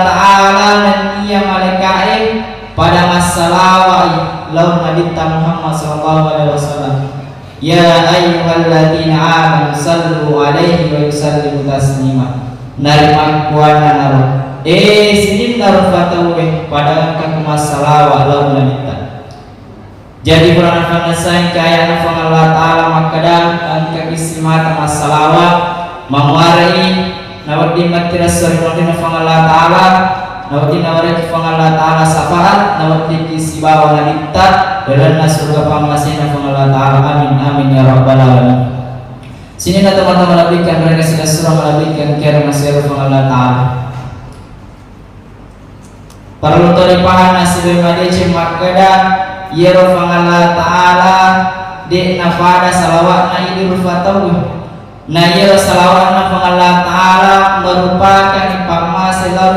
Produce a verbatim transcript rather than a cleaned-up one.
Ta'ala nennia malaika'e pada massalawa'i lao Nabitta Muhammad sallallahu alaihi wasallam. Ya ayyuhalladzina amanu sallu alaihi wa yusallimu taslima. Narimakkuannanaro, eh, sininna rufa tauwe, pada engka ku massalawa lao Nabitta. Jadi, purana fannessai engka aya'na Puang Allah Ta'ala makkeda, engka ki simata massalawa, mamuarai nawedding makkirassu ri munrinna Puang Allah Ta'ala, nawedding nawareki Puang Allah Ta'ala syafaat, nawedding ki sibawa Nabitta ri lalenna surga pammasena Puang Allah Ta'ala. Amin, amin, ya rabbal alamin. Sininna tomatoa malebbi'kang, mereka sila surah malebbi'kang kira masero Puang Allah Ta'ala. Parellu to ripahang nasibawai madeceng makkeda, iyaro Puang Allah Ta'ala de' napada salawa'na idi rufa tauwe. Na iyaro salawa'na Puang Allah Ta'ala merupakan pammase lao ri